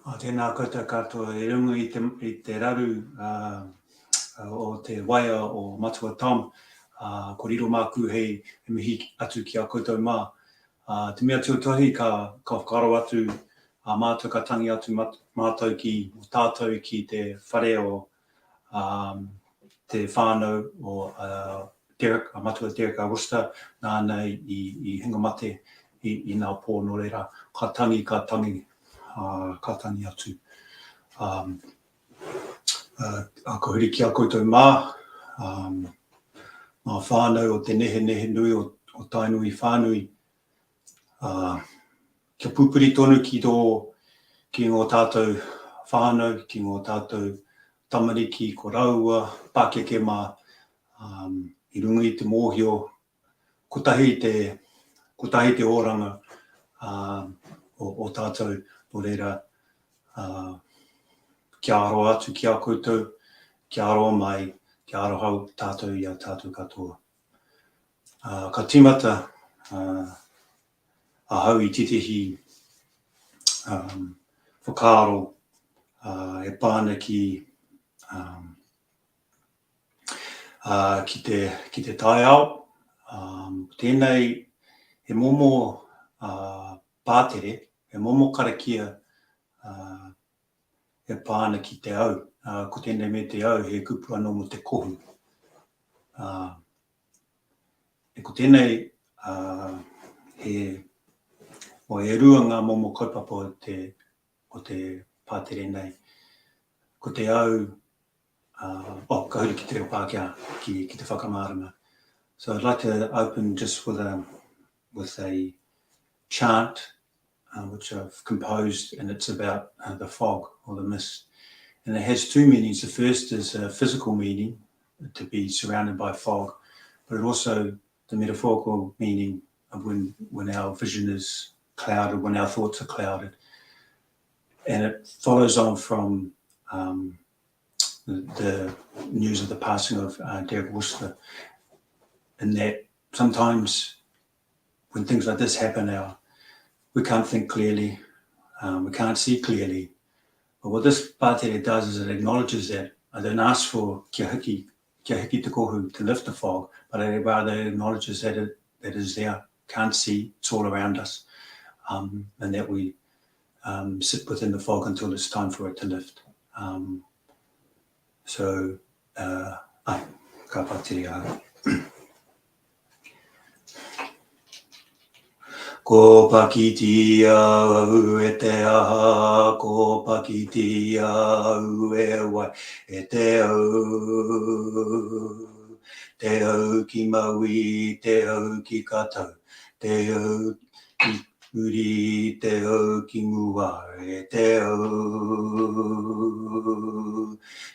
Oh, tēnā koutou katoa i runga i te, i te raru uh, o te waea o Matua Tom, uh, ko riro māku hei mihi atu ki a koutou mā. Uh, te mea tuatahi ka, ka whakaaro atu a mātou, ka tangi atu mātou ki tātou ki te whare o um, te whānau o uh, Derek, a Matua Derek Worcester, nāna i, i hinga mate i, i nā pō, nō reira, ka tangi, ka tangi, uh, ka tangi atu. Um, uh, ka huri ki a koutou mā, um, ngā whānau o te nehenehe nui o, o Tainui whānui, uh, kia pupuri tonu ki tō, ki ngō tātou whānau, ki ngō tātou tamariki, koroua, pakeke mā, um, i runga i te mōhio, kotahi te, kotahi te oranga um, o, o tātou, nō reira, uh, kia aroha atu ki a koutou, kia aroha mai, kia aroha tātou i a tātou katoa. Uh, ka tīmata uh, ahau i tētehi um, whakaaro uh, e pā ana ki um, uh, ki, te, ki te taiao. Um, tēnei he momo uh, pātere, he momo karakia uh, e pā ana ki te au. Uh, ko tēnei me te au, he kupu anō mō te kohu. Uh, e ko tēnei, uh, he, o, e rua ngā momo kaupapa o te, o te pātere nei. Ko te au, uh, oh, ka huri ki te reo Pākehā, ki, ki te whakamārama. So I'd like to open just with a, with a chant uh, which I've composed, and it's about uh, the fog or the mist. And it has two meanings. The first is a physical meaning, to be surrounded by fog, but it also the metaphorical meaning of when, when our vision is clouded, when our thoughts are clouded. And it follows on from um, the, the news of the passing of uh, Derek Worcester, in that sometimes when things like this happen, our, we can't think clearly, um, we can't see clearly. But what this pātere does is it acknowledges that. I don't ask for kia hiki, kia hiki te kohu to lift the fog, but it rather acknowledges that it that is there, can't see, it's all around us, um, and that we um, sit within the fog until it's time for it to lift. Um, so, uh, ai, ka pātere ahau. Ko Pakitia au e te aha, ko Pakitia au e wai, e te au. Te au ki maui, te au ki katau, te au ki muri, te au ki mua, e te au.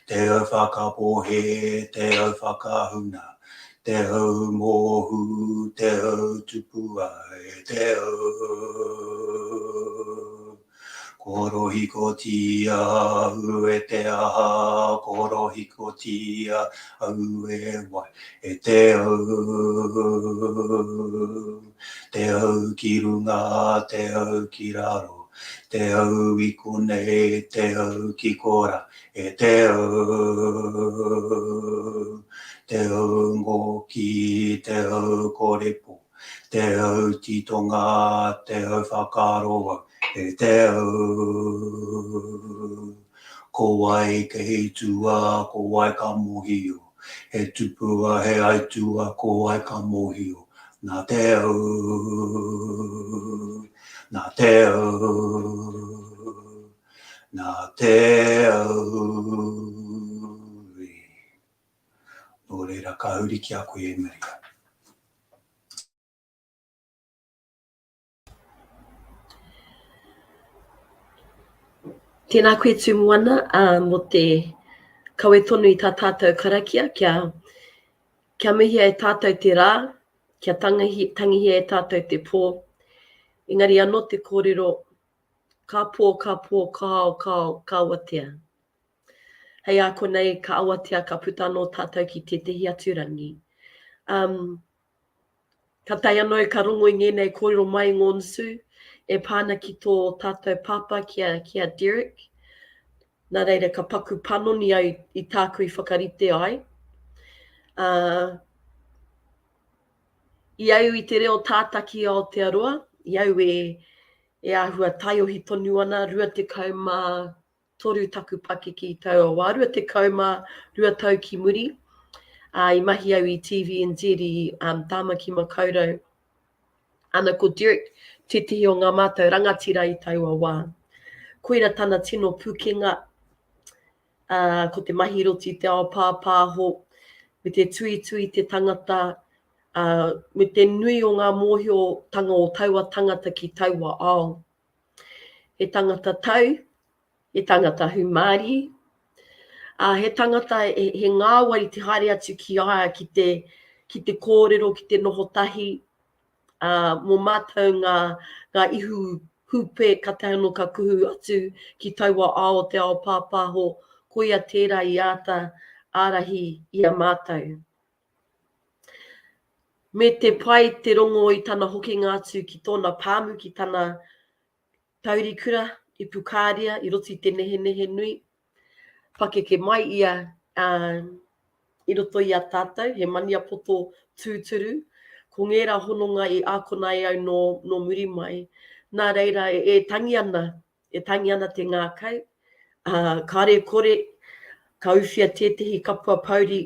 Te au whakapohe, te au whakahuna, Te au mōhū, te au tupua, e te au. Korohikotia au e te aha, korohikotia au e wai, e te au. Te au ki runga, te au ki raro, te au i konei, te au ki kora, E te au, te au ngoki, te au korepo, te au titonga, te au whakaroa, e te au. Ko wai kei tua, ko wai ka mohio, he tupua, he aitua, ko wai ka mohio, na te au, na te au. Nā te aui. Nō reira, ka huri ki a koe e Maria. Tēnā koe Tūmoana mō te kawe tonu i tā tātou karakia kia, kia mihia e tātou te rā, kia tangihi, tangihia e tātou te pō. Engari anō te kōrero Ka pō, ka pō, ka ao, ka ao, ka awatea. Hei a konei, ka awatea, ka puta anō tātou ki tētehi atu rangi. Um, ka tae anō, ka rongo i ngēnei kōrero mai i Ngōnsu. e pā ana ki tō tātou pāpā ki a, ki a Derek. Nā reira, ka paku panoni au i tāku i whakarite ai. Ā, i au i te reo tātaki Aotearoa, i au e, e āhua taiohi tonu ana, 23 taku pakeke i taua wā, 22 tau ki muri, ā, i mahi au i TVNZ i um, Tāmaki Makaurau. Ana ko Derek tētehi o ngā mātou rangatira i taua wā. Koira tana tino pūkenga, ā, ko te mahi roti i te ao pāpāho, me te tuitui te tangata, ā, me te nui o ngā mōhiotanga o taua tangata ki taua ao. He tangata tau, he tangata hūmārie, ā, he tangata he ngāwari te haere atu ki a ia ki te, ki te kōrero, ki te noho tahi, ā, mō mātou ngā, ngā ihu hūpē kātahi anō ka kuhu atu ki taua ao o te ao pāpāho, koia tērā i āta ārahi i a mātou. Me te pai te rongo i tana hokinga atu ki tōna pāmu, ki tana taurikura i Pukāria i roto i te nehenehe nui. Pakeke mai ia i roto i a tātou, he Maniapoto tūturu. Ko ngērā hononga i ākona e au nō, nō muri mai. Nā reira, e, e tangi ana, e tangi ana te ngākau, ā, kāre kore, ka uwhia tētehi kapua pouri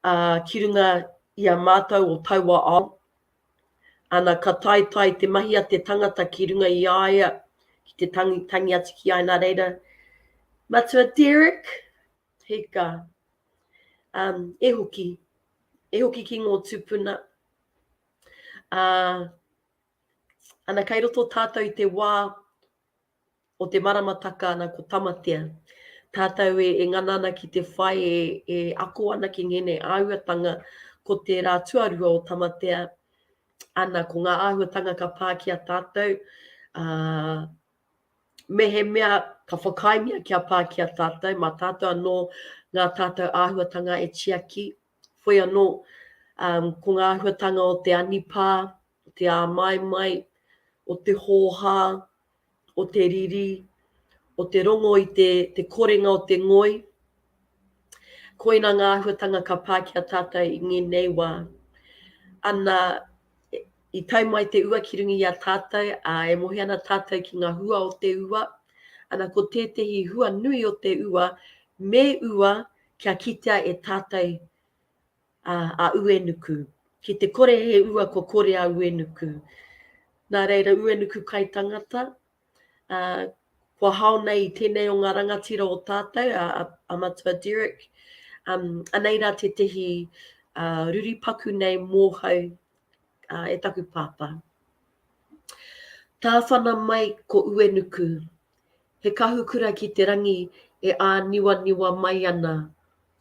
ā, ki runga i a mātou o taua ao. Ana, ka taetae te mahi a te tangata ki runga i a ia, ki te tangi, tangi atu ki a ia, nā reira, Matua Derek, hika, um, e hoki, e hoki ki ngō tūpuna. Ā, ana, kei roto tātou i te wā o te maramataka ana ko Tamatea. Tātou e, e ngana ana ki te whai, e, e ako ana ki ngēnei āhuatanga, ko te rā tuarua o Tamatea, ana ko ngā āhuatanga ka pā ki a tātou, ā, mehemea ka whakaaengia kia pā ki a tātou, mā tātou anō ngā tātou āhuatanga e tiaki, whoi anō, um, ko ngā āhuatanga o te anipā, o te āmaimai, o te hōhā, o te riri, o te rongo i te, te korenga o te ngoi. Koina ngā āhuatanga ka pā ki a tātou i ngēnei wā. Ana, i tau mai te ua ki runga i a tātou, ā, e mohi ana tātou ki ngā hua o te ua. Ana, ko tētehi hua nui o te ua, me ua kia kitea e tātou a Uenuku. Ki te kore he ua kua kore a Uenuku. Nā reira, Uenuku kai tangata, ā, kua hao nei i tēnei o ngā rangatira o tātou, a, a, a Matua Derek. Um, anei rā tētehi uh, ruri paku nei mōhau uh, e taku pāpā. Tāwhana mai ko Uenuku, he kahukura ki te rangi e āniwaniwa mai ana,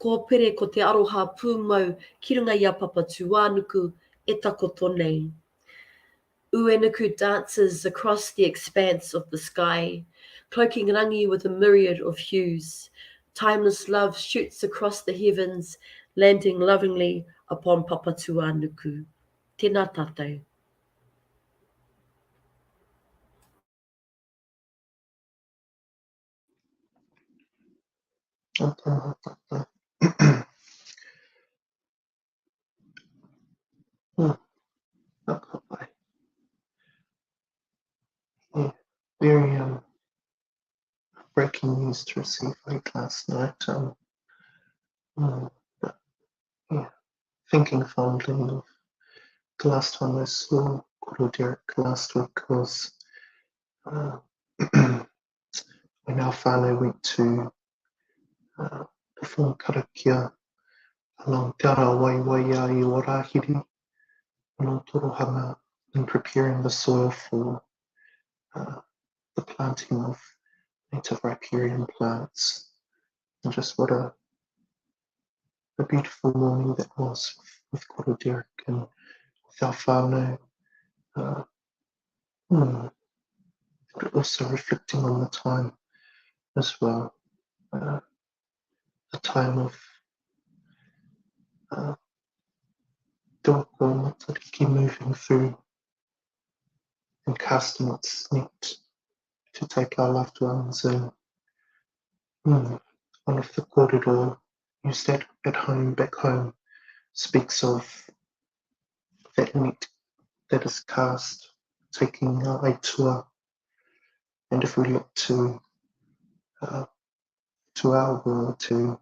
Kōpere ko te aroha pūmau ki runga i a Papatūānuku e takoto nei. Uenuku dances across the expanse of the sky, cloaking Rangi with a myriad of hues. Timeless love shoots across the heavens, landing lovingly upon Papatūānuku. Tēnā tātou. Yeah, very um breaking news to receive late last night. Um, mm, but yeah, thinking fondly of the last time I saw Koro Derek last week was uh, when our whānau went to uh, perform karakia along Te Ara Waiwaia i Ōrāhiri, anō Torohanga, in preparing the soil for uh, the planting of native riparian plants. And just what a, a beautiful morning that was with, with Koro Derek and with our whānau. Uh, hmm, but also reflecting on the time as well. Uh, the time of uh, Te Waka o Matariki moving through And casting its net to take our loved ones and mm, one of the kōrero used at, at home, back home, speaks of that net that is cast, taking our aitua. And if we look to uh, to our world, to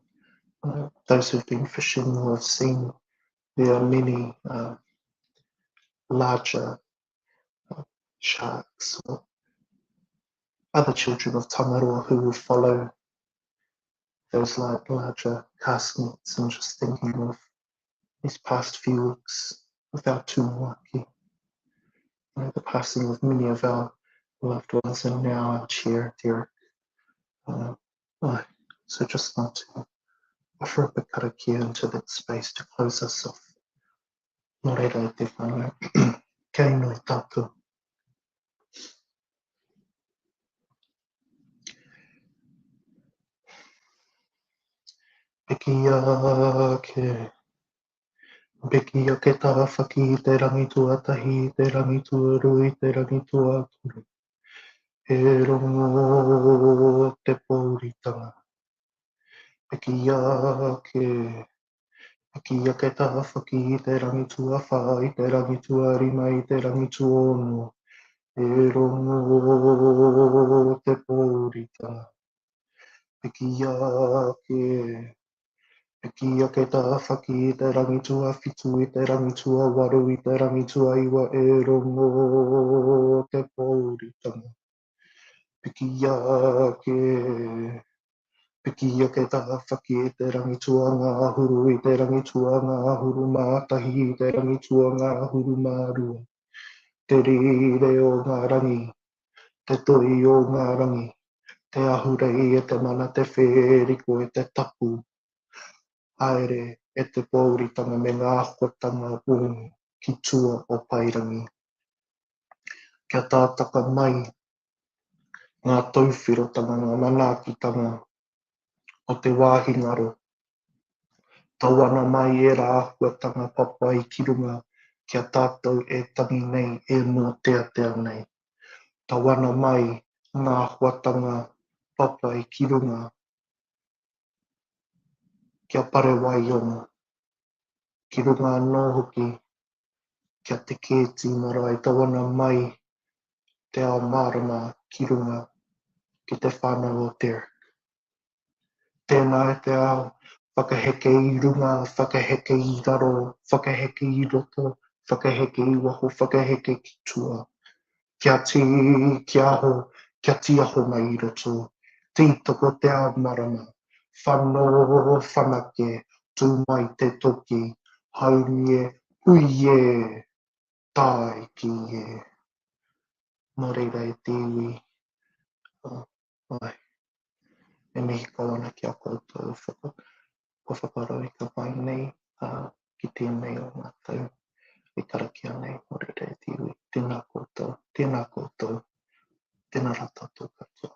uh, those who've been fishing or have seen, there are many uh, larger uh, sharks or other children of Tangaroa who will follow those like larger cast nets and just thinking of these past few weeks with our tumuaki. You know, the passing of many of our loved ones and now our chair, Derek. Uh, oh, so just want to offer up a karakia into that space to close us off. Nō reira e te whānau, kia inoi tātou. Piki ake, piki ake tāwhaki i te rangi tuatahi, i te rangi tuarua, i te rangi tuatoru. He rongo te pōuritanga. Piki ake, piki ake tāwhaki i te rangi tuawhā, i te rangi tuarima, i te rangi tuaono. He rongo te pōuritanga. Piki ake, piki ake tāwhaki i te rangi tuawhitu, i te rangi tuawaru, i te rangi tuaiwa e rongo te pōuritanga. Piki ake, piki ake tāwhaki i te rangi tuangahuru, i te rangi tuangahuru mā tahi, i te rangi tuangahuru mā rua. Te rire o ngā rangi, te toi o ngā rangi, te ahurei e te mana, te whēriko e te tapu, haere e te pōuritanga me ngā āhuatanga ū ki tua o Paerangi. Kia tātaka mai ngā tauwhirotanga, ngā manaakitanga o te wāhi ngaro. Tau ana mai ērā āhuatanga papai ki runga ki a tātou e tangi nei, e mōteatea nei. Tau ana mai ngā āhuatanga papai ki runga ki a Parewaiono, ki runga anō hoki ki a Te Keeti marae, tau ana mai te ao mārama ki runga ki te whānau o Derek. Tēnā e te ao, whakaheke i runga, whakaheke i raro, whakaheke i roto, whakaheke i waho, whakaheke ki tua. Kia tī, kia aho, kia tīaho mai i roto. Tītoko te ao marama, whano, whanake, tū mai te toki, haumi e, hui e, tāiki e. Nō reira e te iwi, Āe. E mihi kau ana ki a koutou whaka, kua whakarauika mai nei ā, ki tēnei o ngā tau e karakia nei, nō reira e te iwi, tēnā koutou, tēnā koutou, tēnā rā tātou katoa.